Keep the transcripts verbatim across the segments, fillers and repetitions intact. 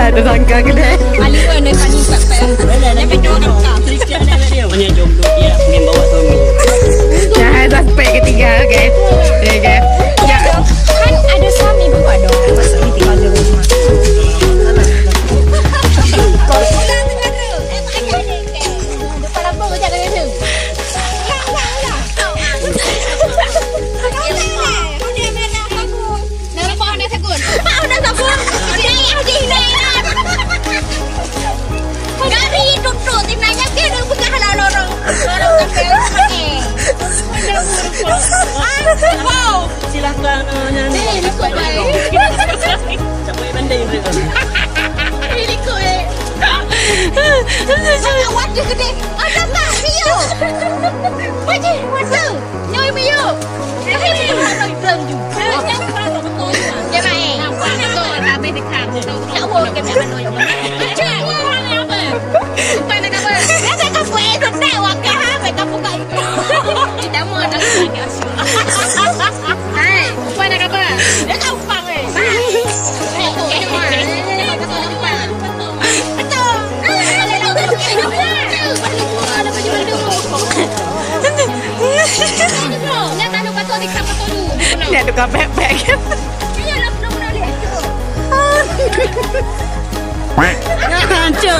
Tersangka ke deh? Paling mana kali tak payah. Tapi dia orang tak. Banyak jomblo dia, mungkin bawa suami. Nah, suspek ketiga, guys. Ya, guys. Ya. Kan ada suami buat dong. Masa ni tinggal di rumah. Depan apa kau cakap dengan dia? Ulang, ulang, ulang. Ulang, ulang, ulang. Ulang, ulang, ulang. Nah, nampak Honda Sagun. Ah, Honda Sagun. Hidayah, Haji Hidayah. Gari tutup, tinanya ke dia pegang lah lorong. Lorong sampai rumah ni. Ah, wow. Silakan, eh, nyanyi. Eh, likot baik. Siapa yang pandai, Indra? Eh, likot, eh. Awak je gede. Ada tak? Sio. Wajib, wajib. Nyoe miyup. Nyoe miyup. Dia main. Nampak betul habis dekat. Nak work ke tak ada yang. Cek, work ni apa? Bukan nak apa? Dia tak tahu eh, tak tahu wakah, tak tahu buka itu. Kita mau nak pakai asyik. Hai, bukan nak apa? Dia tak upang eh. Bye. Eh, eh, eh, eh, eh, eh, eh, eh. Nak tukar backpack. Hancur.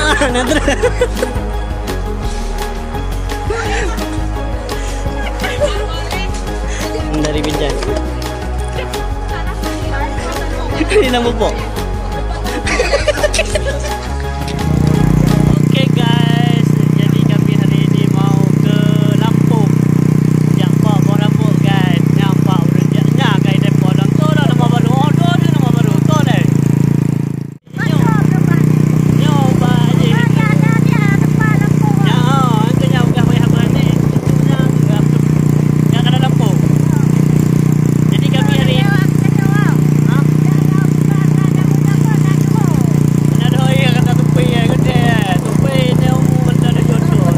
Dari Binjai. Ini nama bok. Oke guys, jadi kami hari ini mau ke Lampung. Nyang pak buah rambut guys, nyang pak ureueng jak nyan kai depo dan tu dah nama baru, oh tu dah nama baru, tu deh. Nyoe bak jih. Nyoe, oh, itu nyang udah payah berani. Itu nyang, nyang kada Lampung. Jadi kami hari ini. Ha? Ada doi kata tupi ya, gede. Tupi ni umur benda dah jodoh.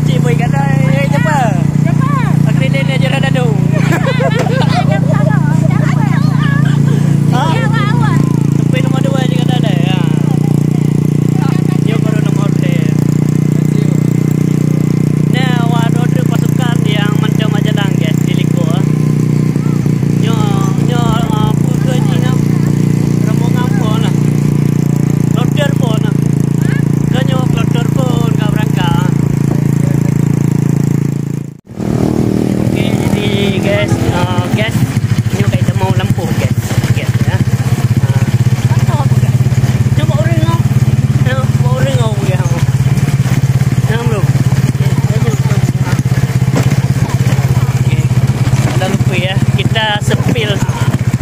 Cik boy kata, eh, cepat. Cepat. Akrilin aja dah dadu. Ha? Tapi nombor dua juga dah ada, ya. Dia baru nombor tiga. Nah, awak ada pasukan yang macam aja langgas di Liko, ah. Nyo, nyo, ah, apa ke ni, nah? Rombongan pun lah. Kloter pun lah. Kan nyo kloter pun ka berangkat, ah. Oke, jadi guys, uh, guys, nyoe ka tamong Lampung, guys. Guys, ya. Uh, cuba orang ngau. Ya, cuba orang ngau, ya. Ya, belum. Oke. Jangan lupa ya, kita spill,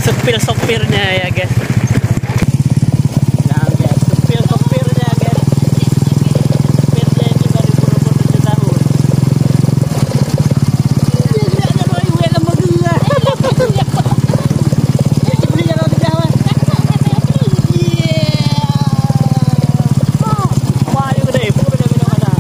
spill sopirnya ya, guys. Nah, guys, sopir-sopirnya, guys. Sopirnya ini baru berumur tujuh tahun. Dia juga ada dua ribu enam belas. Dia beli jalan tiga, Wan. Iya. Wah, dia gede. Pun beda-beda warna.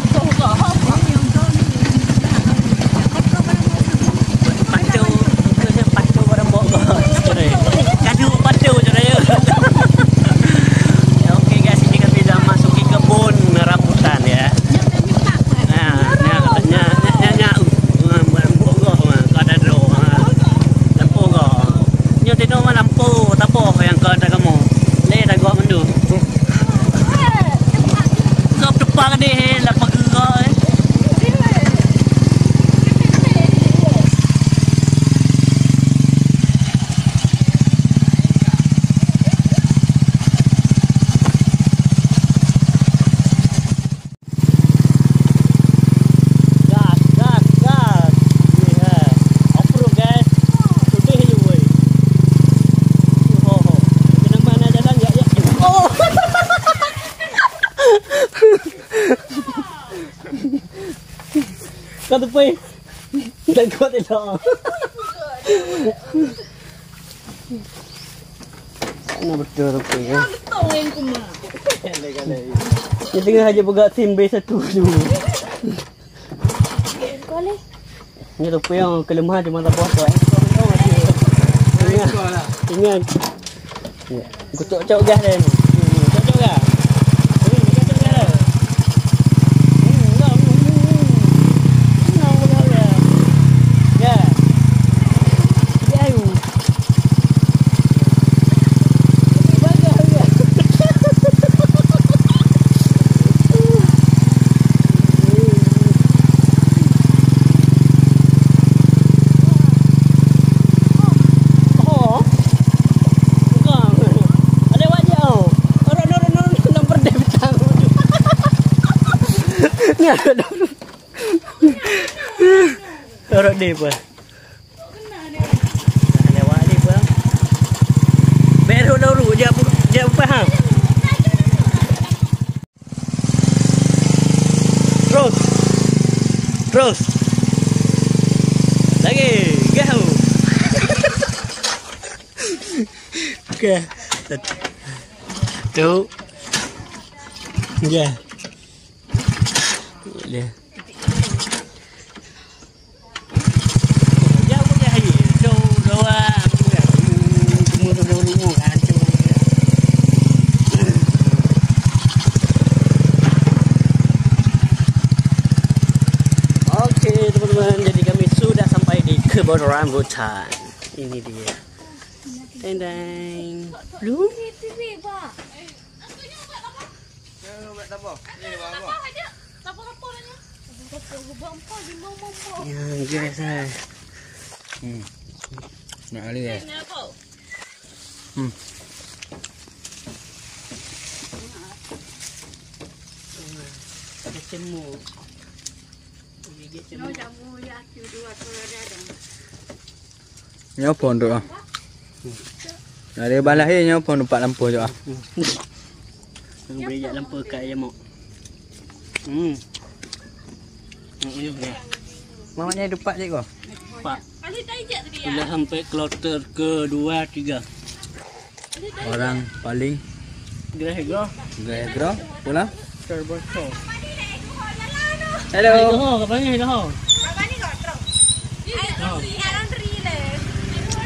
Hello, kawan. Patu, patu barang bok bos. Kadu patu je raya. Ya, oke guys, ini kami dah masuki kebun rambutan ya. Nah, nya, nya, nya, nya, nya, uh, barang bok bos, uh, kada dro, uh, lampu go. Nyo tino mah lampu, tapo yang kau ada kamu. Leh dah gok mandum. Gop depan deh, lapar gerak, eh. Gas, gas, gas. Iya. Off-road, guys. Sedih je, woi. Kau tupui. Tak kuat elok. Mana betul tupui ya? Dia tengah aja peugah sim B satu tu. Ni tupui yang kelemahan cuma tak kuat. Ingat. Kucok-cok gas deh. Kucok-cok gas. Kucok-cok gas. Rot deh pun. Lewat deh pun. Baru lalu jak bu-, jak buka ha. Terus. Terus. Lagi. Gah. Okey. Satu. Okey. Boleh. Oke, teman-teman, jadi kami sudah sampai di kebun rambutan. Ini dia. Deng, deng. Lu? Ya, guys, eh. Hmm. Nak kali ya? Hmm. Cemur. Gigit cemur. Nyoe phon tu ah. Dari balah ni nyoe phon tempat lampu tu ah. Beri jak lampu kat jamok. Hmm. Hmm, iya, iya. Mamaknya dupat cik ko. Pak. Sudah sampai kloter kedua, tiga. Orang paling Gerah-gerah. Gerah-gerah pulang. Terbosong. Hello. Hai, doho, kat mana, doho?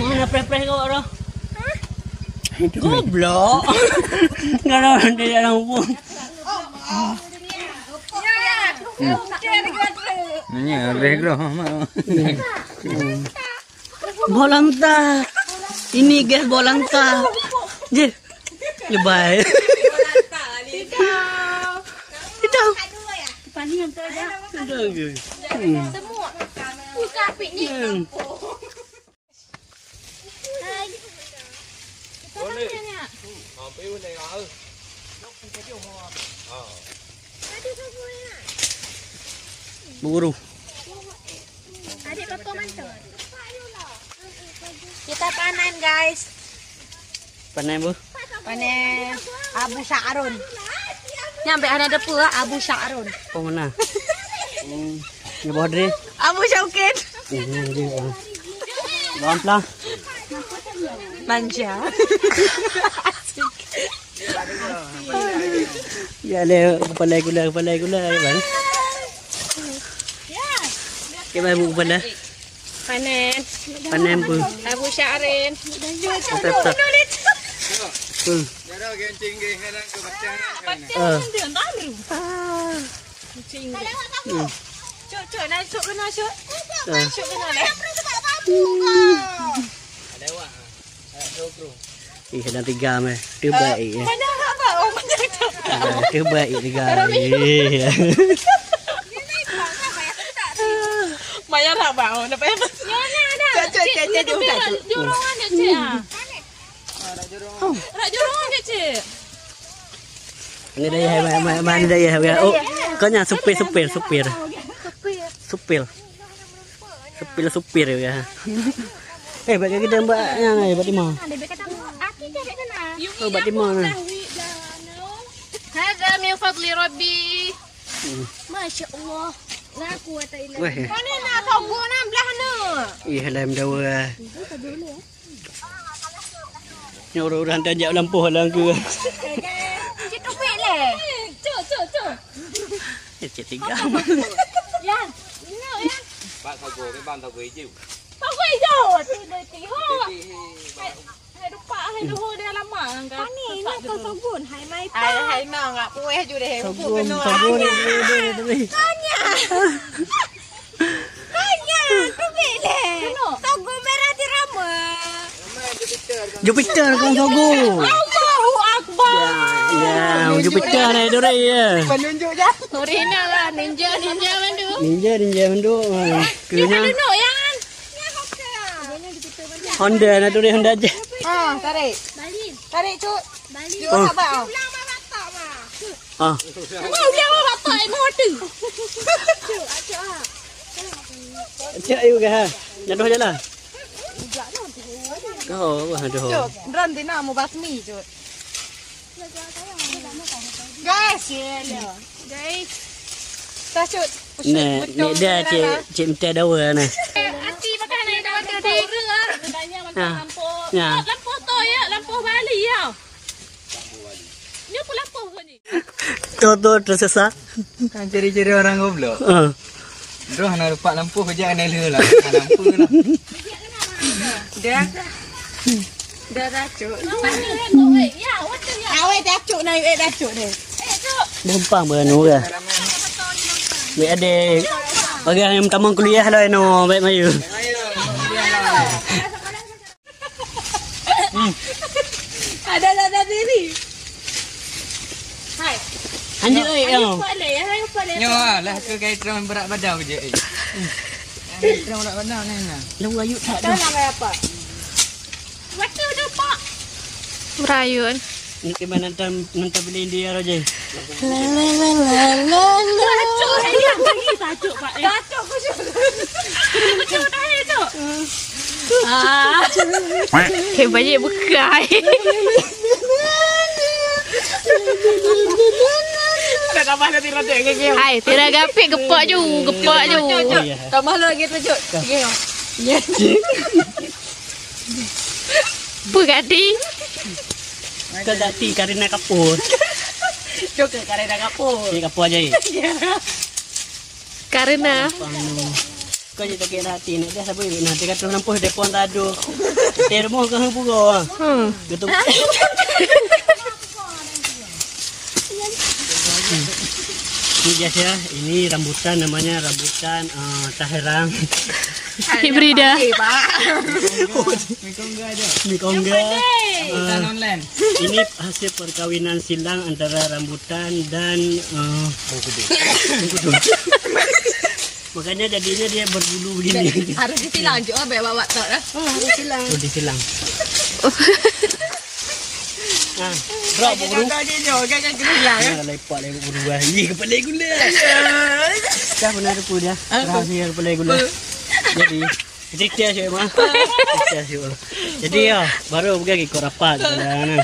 Mana preh-preh kau, doh? Goblok. Kalau dia dalam pun. Nanya, gerah-gerah, mak. Bolanta. Ini guys, bolanta. Jeh. Lebai. Tidak. Tidak, guys. Hmm. Hmm. Bu guru. Adik foto mantap. Kita panen, guys. Panen, Bu? Panen Abu Sya'run. Nyampe hana depe, Abu Sya'run. Oh, mana? Hmm. Di bawah deh. Abu Syaukin. Hmm, di bawah. Bawah pelah. Manja. Ya, le, kepala gula, kepala gula, bang. Okey, bang, bu kepala. Panen. Panen, Bu. Abu Sya'rin. Tetap, tetap. Hmm. Ah. Hmm. Cuk, cuk, nak cuk kena, cuk. Ah. Cuk kena, leh. Ih, ada tiga meh. Terbaik, eh. Banyak apa? Oh, banyak apa? Ah, terbaik tiga. Eh. Banyak apa? Oh, dapat apa? Ya, ya, ada. Cek, cek, cek, cek, cek, cek. Jorongan je, cek, ah. Rak jorongan je, cek. Ini dah ya, ma-, ma-, mana dah ya, ya. Oh, kau nya supir, supir, supir. Supir. Supir, supir ya. Eh, bagi kita mbak yang, eh, Mbak Tima. Oh, Mbak Tima ni. Hadza min fadli Rabbi. Hmm. Masya Allah. Weh. Mana nak sogoe na blah na? Ih, lem dawa. Nyoe ureueng-ureueng hantom jak lampôh lam keu. Cit tupik leh. Cuk, cuk, cuk. Eh, cit tiga. Yan. Ini, Yan. Bak sogoe, bak sogoe iju. Sogoe iju. Tu dah tiho. Hai dupak, hai duho dia lama. Pani, nak kau sogoe, hai mai. Hai, hai na, ngak pueh ju deh. Sogoe, sogoe ni, ni, ni, ni. Tanya. Tanya, tu bile. Sogoe merah di rama. Jupiter kong sogoe. Allahu Akbar. Ya, ya, Jupiter ni duri ya. Penunjuk je. Nurina lah, ninja, ninja mandu. Ninja, ninja mandu. Kena. Duduk, Yan. Honda na duri Honda je. Ah, tarik. Tarik, Cuk. Cuk, sabar. Ah. Mau dia awak bapak mau tu. Cak ayu ke ha? Nyadoh je lah. Oh, wah, aduh. Cuk, drone tina mau basmi, Cuk. Guys, guys. Tah, Cuk. Nek, nek dia cik, cik minta dawa nah. Hati makan ni dawa tadi. Ha. Ya. Lampôh tu ya, lampôh Bali ya. Nyoe peulampôh keu ni. Tuh, tuh, tersesat. Kan ciri-ciri orang goblok. Heeh. Droe hana rupak lampôh, kejak hana lheueh lah. Hana lampôh lah. Dah. Dah, dah, Cuk. Ya, betul ya. Awet dah, Cuk, na, eh, dah, Cuk, deh. Bumpang beuranu ke? Baik adek. Bagi yang tamong kuliah lah, no, baik mayu. Ada, ada diri. Hai. Anjir, oi, ayo. Nyoe lah ke gaya terang berat badan je. Terang berat badan ni nah. Lawa yuk tak. Tahu nama apa? Waktu tu, Pak. Berayun. Nanti mana nanti nanti beli dia aja. La la la la la la. Tajuk saya lagi tajuk, Pak. Tajuk khusus. Tajuk dah itu. Ah. Hei, banyak bukai. Dah tambah nanti roti ke kau. Hai, tira gapit gepok ju, gepok ju. Tambah lagi tu, Cuk. Tiga. Ya. Peugati. Peugati Karina Kapoor. Cok Karina Kapoor. Ni Kapoor aja. Karina. Kau jadi sakit hati ni. Dia siapa ni? Nanti kata nampak dia pun tadu. Termo ke hang pura. Hmm. Betul. Ini guys ya, ini rambutan namanya rambutan eh, Taherang. Hibrida. Mikongga ada. Mikongga. Eh, ini hasil perkawinan silang antara rambutan dan eh, makanya jadinya dia berbulu begini. Harus disilang juga, bawa bawa tak lah. Oh, harus silang. Oh, disilang. Ah, bro, buru. Gagal dia nyo, gagal dia lah. Nah, lepak lepak buru ah. Ih, kepala gula. Dah benar tu dia. Rahsia kepala gula. Jadi, cerita asyik mah. Cerita asyik. Jadi ya, baru bukan ikut rapat kepala nah.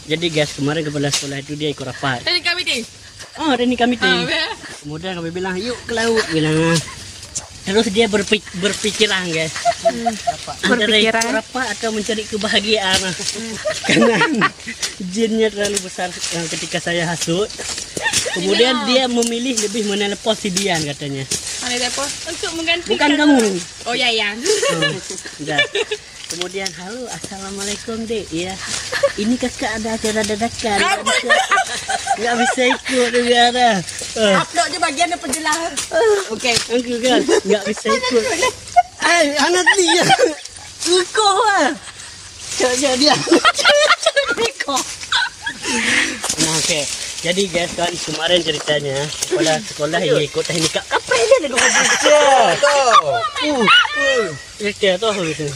Jadi guys, kemarin kepala sekolah itu dia ikut rapat. Tadi kami deh. Oh, ada ni kami tu. Ah, ya. Kemudian kami bilang, "Yuk ke laut," bilang. Terus dia berpik- berpikiran, guys. Antara ikut rapat atau mencari kebahagiaan. Karena jinnya terlalu besar eh, ketika saya hasut. Kemudian dia memilih lebih menelpon si Dian katanya. Mana telepon? Untuk menggantikan. Bukan kamu. Oh ya ya. Oh, dah. Kemudian, "Halo, assalamualaikum, Dek." "Ya, ini kakak ada acara dadakan. Nggak bisa, nggak bisa ikut juga ada." Eh. Upload je bagian yang penjelas. Okey. Aku kan nggak bisa ikut. Eh, anak dia. Engkau ah. Cak dia. Engkau. Nah, okey. Jadi guys kan kemarin ceritanya kepala sekolah yang ikut teknik apa ini ada dua buku. Cerita tu gitu.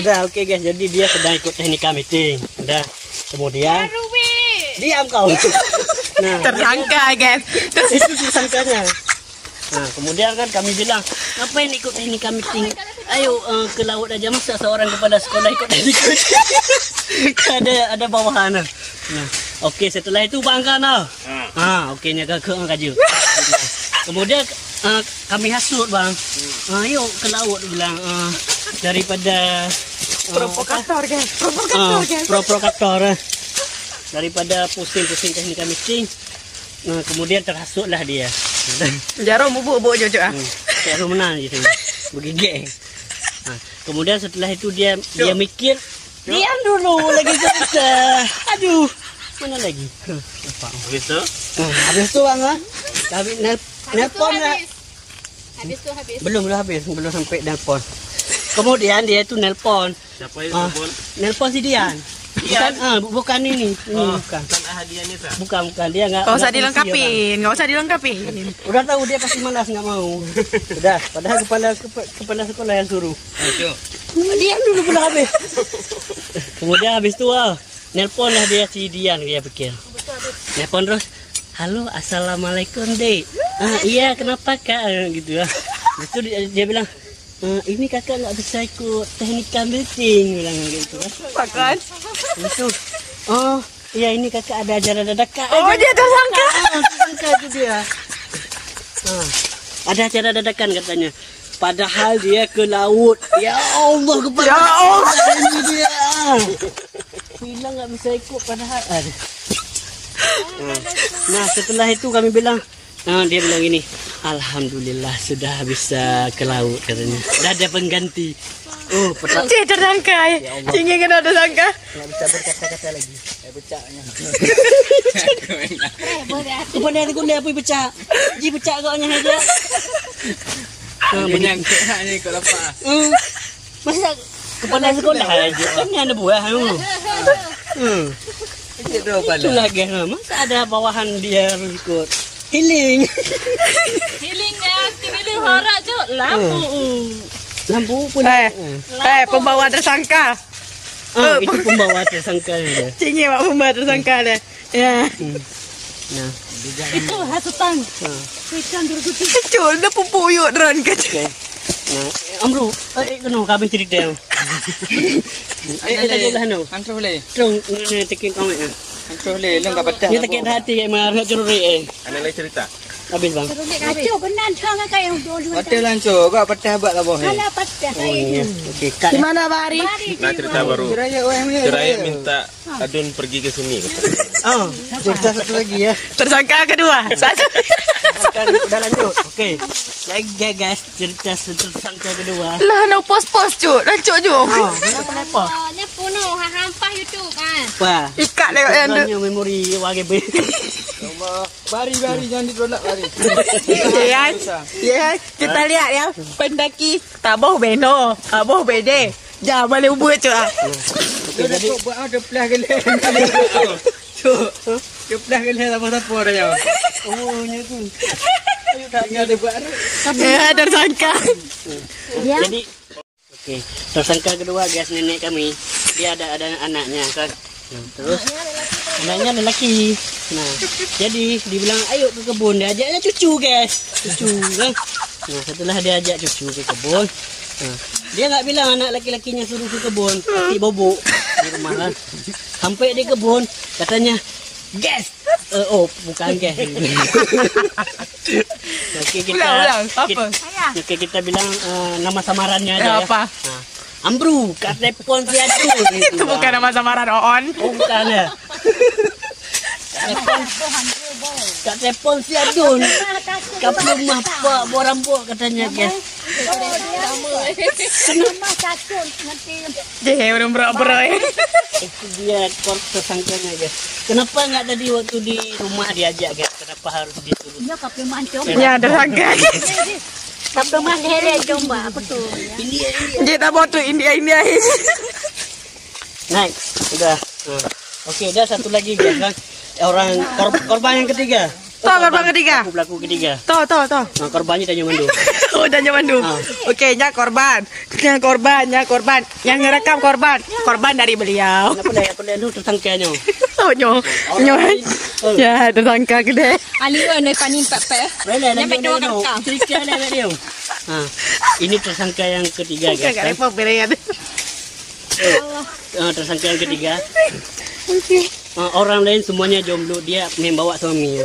Udah, okey guys, jadi dia sedang ikut teknika meeting. Udah. Kemudian diam kau. Nah, tersangka guys. Itu tersangkanya. Nah, kemudian kan kami bilang, "Ngapain ikut teknika meeting? Ayo eh, ke laut aja, masa seorang kepala sekolah ikut teknika meeting?" Ada ada bawahan. Nah, okey, setelah itu bangka nah. Ha, okey nya ka keu kaju. Kemudian, eh, kami hasut, Bang. Eh, yuk ke laut, bilang, eh, daripada, eh, Provokator, kan? Provokator, ah, kan? Provokator, eh. Daripada pusing-pusing teknik kami cing, eh, kemudian terhasutlah dia. Jaroe mubuk-buk jujur, ah. Hmm. Jaroe menang gitu. Begigit. Ha, kemudian setelah itu dia, dia mikir, diam dulu lagi cerita. Aduh, mana lagi? Lupa. Habis tu? Ha, habis tu, Bang, ah. Kami nel-, nelpon lah. Habis tu habis. Belum, belum habis, belum sampai nelpon. Kemudian dia tu nelpon. Siapa yang Ah, nelpon? Nelpon si Dian. Dian? Bukan, ah, bu-, bukan ini. Ini Oh, bukan. Bukan Ahadian Nisa. Bukan, bukan. Dia enggak, Enggak usah enggak fungsi dilengkapin, orang. Enggak usah dilengkapin. Udah tahu dia pasti malas, enggak mau. Udah, padahal kepala, kepa-, kepala sekolah yang suruh. Betul. Diam dulu pula habis. Kemudian habis tu, ah, nelpon lah dia si Dian, dia pikir. Nelpon terus, "Halo, assalamualaikum, Dek." "Ah, iya, kenapa, Kak?" Ah, gitu lah. Lepas tu dia, dia bilang, "Eh, ini kakak nggak bisa ikut teknik building," bilang gitu kan. Pakon? Itu. "Oh, iya, ini kakak ada acara dadakan." Oh, dia tersangka. Ah, tersangka tu dia. Ah, ada acara dadakan katanya. Padahal dia ke laut. Ya Allah, kepala Ya Allah. Ini dia. Bilang nggak bisa ikut padahal. Aduh. Nah, setelah itu kami bilang, Nah, dia bilang gini, "Alhamdulillah sudah bisa ke laut," katanya. "Dah ada pengganti." Oh, petak. Cik tersangka, eh. Ya Allah. Cik ingin kena tersangka. Nggak bisa berkata-kata lagi. Eh, pecahnya. Kepala aku ni apa pecah? Ji pecah agaknya aja. Nah, Dia begitu. Nyangkut hak ni kau lepas. Hmm. Masa kepala sekolah aja. Kan ni ada buah tu. Hmm. Dia dua kepala. Itulah gas, ha. Masa ada bawahan dia ikut. Healing. Healing dia, tiba-tiba horak tu lampu. Lampu pun. Eh, Hmm. eh, pembawa tersangka. Ah, Eh, itu pembawa tersangka dia. Cik Nyi, awak pembawa tersangka dia. Ya. Hmm. Nah. Itu hasutan. Ha. Hujan turun. Cuk, dah pupuk yuk drone ke? Okey. Nah, Amru, eh, eh, kena kami cerita. Eh, eh, tak boleh, no. Antroh le. Terus, ni, ni, tekin kami, eh. Antroh le, lo enggak patah. Ni tekin hati, eh, marah cerurik, eh. Ada lagi cerita? Habis, Bang. Cerurik habis. Kacau benar, jangan kayak yang dulu. Patah langsung, kau patah abak lah, boh. Alah, patah Oh, saya iya. tu. Okey, kat. Di mana, Bari? Bari Nah, di cerita Bari. baru. Ceraya orang ni. Ceraya minta Adun pergi ke sini, kata. Oh, cerita satu lagi ya. Tersangka kedua. Satu. Kan udah lanjut. Okey. Lagi guys, cerita tersangka kedua. Lah, nak pos-pos, Cuk. Dah, Cuk, Cuk. Oh, kenapa, kenapa? Ni penuh, ha, hampah YouTube, ha. Wah. Ikat tengok yang tu. Sebenarnya memori warga be. Bari, bari, jangan ditolak, bari. Ya, ya. Kita lihat ya. Pendaki, taboh beno, taboh bede. Ja, balik ubit, Cuk, ah. Okey, jadi buat ada pelah geleh. Cuk. Keplah geleh siapa-siapa dah ya. Oh, nya tu. Tinggal dia buat. Eh, ada tersangka. Jadi, okey, tersangka kedua, guys, nenek kami. Dia ada, ada anaknya, kan. Nah, terus anaknya lelaki. Nah, jadi dibilang, "Ayo ke kebun." Diajaknya cucu, guys. Cucu, kan. Nah, setelah diajak cucu ke kebun, nah, dia nggak bilang anak laki-lakinya suruh ke kebun, tapi bobok di rumah, kan. Sampai di kebun, katanya, "Guys." Eh, oh, bukan, guys. Okey, kita, Ulang, ulang. Apa? kit-, okey, kita bilang, eh, nama samarannya aja, Ya, ya. apa? Nah, Amru, ka telepon si Adun. Itu bukan nama samaran, Oon. Oh, bukan, ya? Ka telepon, ka telepon si Adun. Ka peulumah pak, buah rambut katanya, guys. Nama satu nanti. Deh, orang berak-berak, eh. Itu dia kor-, tersangkanya, guys. Kenapa nggak tadi waktu di rumah diajak, guys? Kenapa harus disuruh? Ya, tapi mancung. Ya, tersangka. Tapi mah lele domba, apa tu? Ini, ini. Dia tak mau tu, India, India. Next, udah. Hmm. Okey, dah satu lagi, guys, kan? Orang kor-, korban yang ketiga. Toh, korban ketiga. Pelaku, pelaku ketiga. Toh, toh, toh. Nah, korbannya Tanjung Mandum. Oh, Tanjung Mandum. Ah. Okey, nyak korban. Nyak korban, nyak korban. Yang ngerekam korban. Korban dari beliau. Apa dah, apa dah tu tersangkanya? Oh, nyo. Nyo. Oh. Ya, tersangka kedai. Ali oi, noi panin pek-pek. Boleh, Yang lanjut, baik dua lanjut. kali. Cerita dah kat dia. Ha. Ini tersangka yang ketiga, Bukan guys, kat kan? Repot beri ada. Eh, ah, tersangka yang ketiga. Okey. Ah, orang lain semuanya jomblo, dia main bawa suami.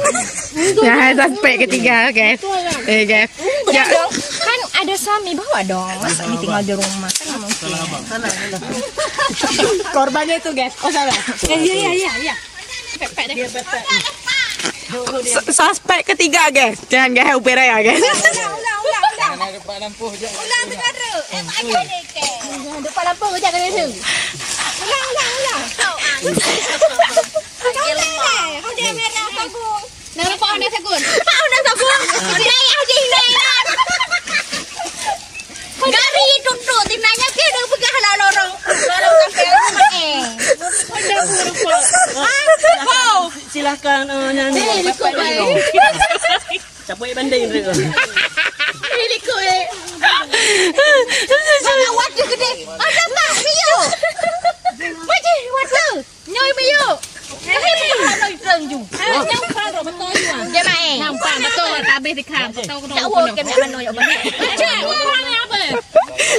Nah, suspek ketiga, guys. Eh, guys. Enggak dong. Kan ada suami, bawa dong. Masa ditinggal di rumah? Kan nggak mungkin. Korbannya itu, guys. Oh, salah. Eh, iya, iya, iya, iya. Pepek deh. Sus-, suspek ketiga, guys. Jangan, guys, upaya raya, guys. Ulang, ulang, ulang, ulang. Ulang tengah terus. Eh, tak ada deh, guys. Depan lampu, jangan ada. Ulang, ulang, ulang. Kau tak ada. Kau jangan merah, sambung. Nang nampak Honda Sagun. Honda Sagun. Dia ayah je hilang. Gari tutup, tinanya ke dah peugah lah lorong. Lorong sampai rumah, eh. Honda Sagun. Ah, oh. Silahkan, eh, nyanyi. Eh, ikut baik. Siapa yang banding tu? Eh, ikut, eh. Awak tu gede. Ada tak? Rio. Baca, water. Nyoe miyup. Hai miyup. Nyoe pang betul juga. Dia main. Nampak betul habis dikam. Betul betul. Tak work kena mana ya bang. Cek orang apa?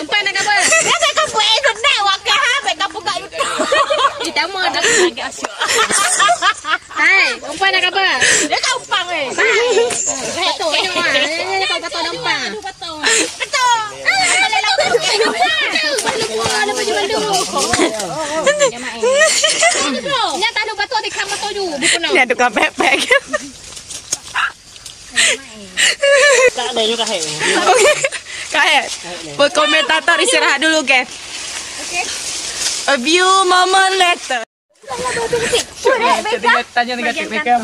Empat nak apa? Dia tak kapu eh sedap wak kah. Baik kapu kat YouTube. Kita mau ada lagi asyik. Hai, empat nak apa? Dia tak upang eh. Betul. Ini kau kata nampak. Betul. Nyan tukang pek-pek. Tak ada juga, hei. Okey. Kahet. Pekomentator istirahat dulu, guys. A few moment later. Tanya, tanya, tanya, tanya.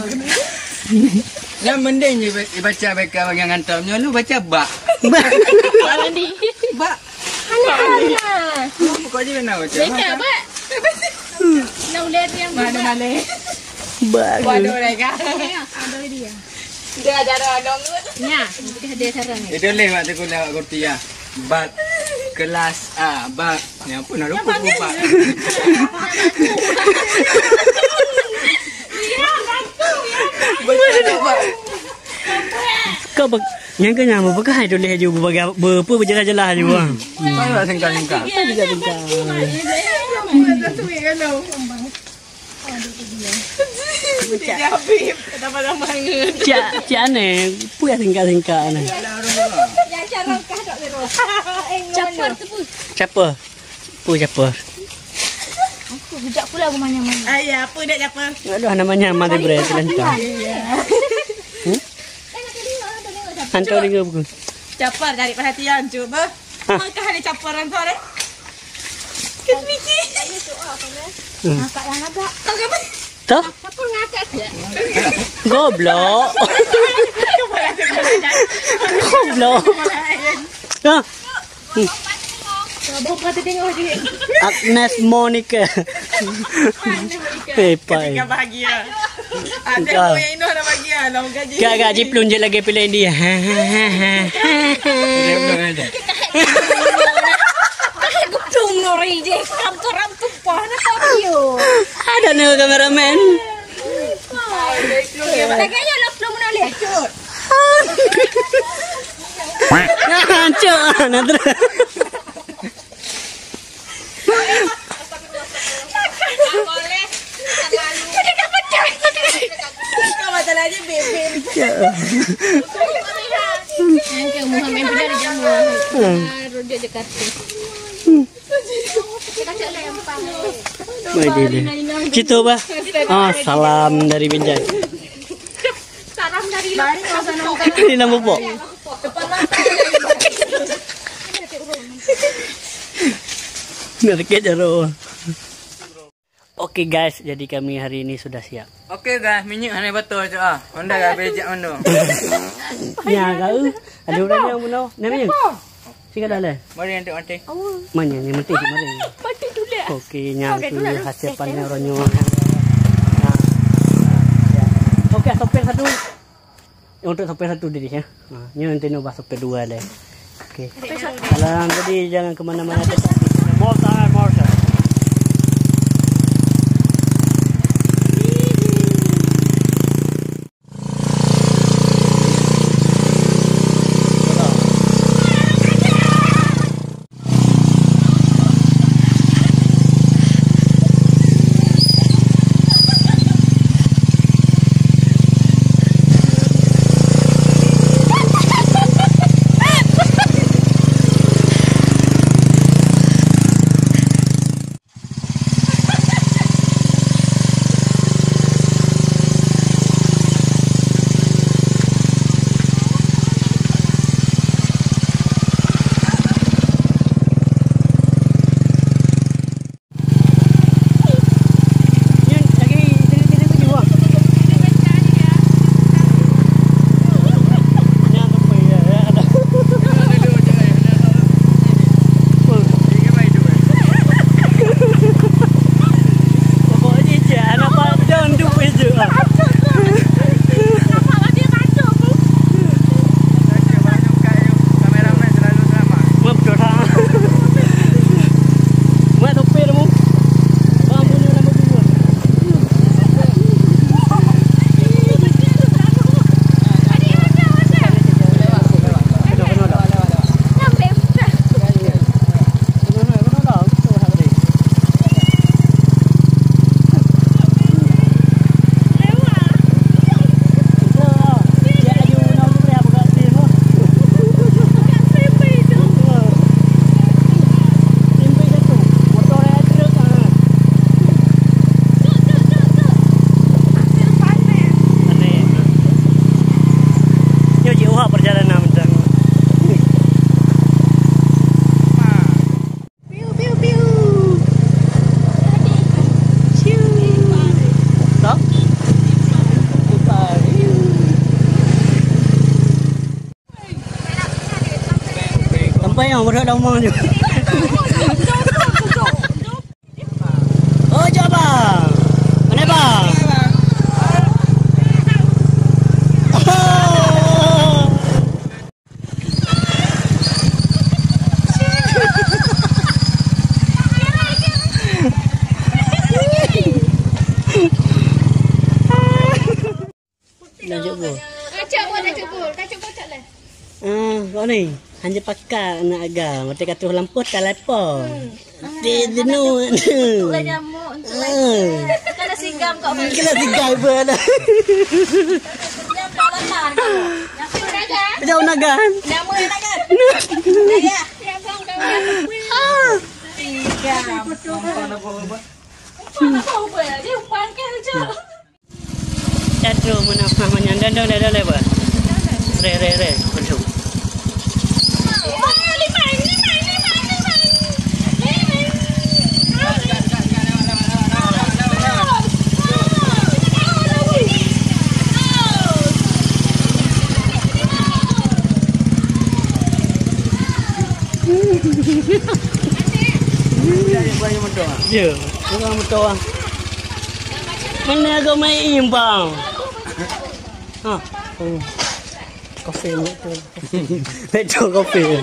Yang mending je baca beka bagian ngantor. Nyoe lu baca bak. Bak. Bak. Alah, alah. Lu buka je kena baca. Beka, bak. Nak ular tu yang mana? Bak. Waduh, mereka. Ada dia. Dia ada orang. Nya, dia ada sarang. Itu leh waktu kuliah kat Kurtia. Bak kelas A, bak. Yang pun ada buku, bak. Betul tak, bak? Kau bak, yang kenyang apa kah itu leh ju bagi apa berjelas-jelas ju, bang. Kau nak singkat-singkat. Kita juga singkat. Cak, cak aneh, peue singkat-singkat aneh. Capar tu pun. Capar. Peue capar? Aku bijak pula aku manyang-manyang. Ah, ya, apa dak capar? Aduh, namanya mati bre terlentang. Hmm? Hantu dengar buku. Capar cari perhatian, cuba. Hah? Maka ada caparan tu ada. Kan Vicky. Hmm. Kakak yang agak. Toh? Siapa ngakak dia? Goblok. Goblok. Hah? Hmm. Agnes Monica. Hei, pai. Ketika bahagia. Ada yang inoh dah bahagia, lawan gaji. Gak, gak, jiplun je lagi pilih dia. Dia belum ada. Gudung nuri je, kam tu ram tu pah na kau yo. Ada ni kameramen. Lagi aja lah belum nak lecet. Cok, nah terus. Kau masalahnya bebek. Yang ke Muhammad Bidar Jamal. Hmm. Rojak Jakarta. Mai deh. Situ bah. Ah, salam dari Binjai. Salam dari Dari Lambupok. Nak dekat jarum. Oke guys, jadi kami hari ini sudah siap. Oke guys, minyak hana betul tu ah. Honda dah bejak honda. Ya, kau. Ada orang yang bunuh. Nama ni? Singkat dah lah. Mari nanti mati. Mana ni mati mari? Mati dulu. Oke, nyang tu hasil panen orang nyoh. Oke, sopir satu. Untuk sopir satu tadi ya. Ha, ni nanti nubah sopir dua deh. Oke. Alang jadi jangan ke mana-mana. Motor, motor. Payah, berat lama je. Oh, jok, bang. Mana, bang? Oh. Dah jok bol. Kacok bol, kacok bol, kacok bol, cok lah. Ah, kau ni hanya pakai anak agam, mati ka troh lampôh telepon. Hmm. Mati jenuh. Untuk lah nyamuk, untuk lah. Ah. Kena sigam kau. Kena sigam pun ada. Nyamuk lapar kau. Nyamuk naga. Jauh naga. Nyamuk naga. Naga. Ah. Sigam. Apa, apa, apa? Dia umpan kan, cok. Aduh, mana mah manyang. Dong, dong, dong, dong, dong, apa? Re, re, re. Aduh. Ya, orang motor. Mana agama imbang? Ha. Oh. Kopi ni tu. Betul kopi.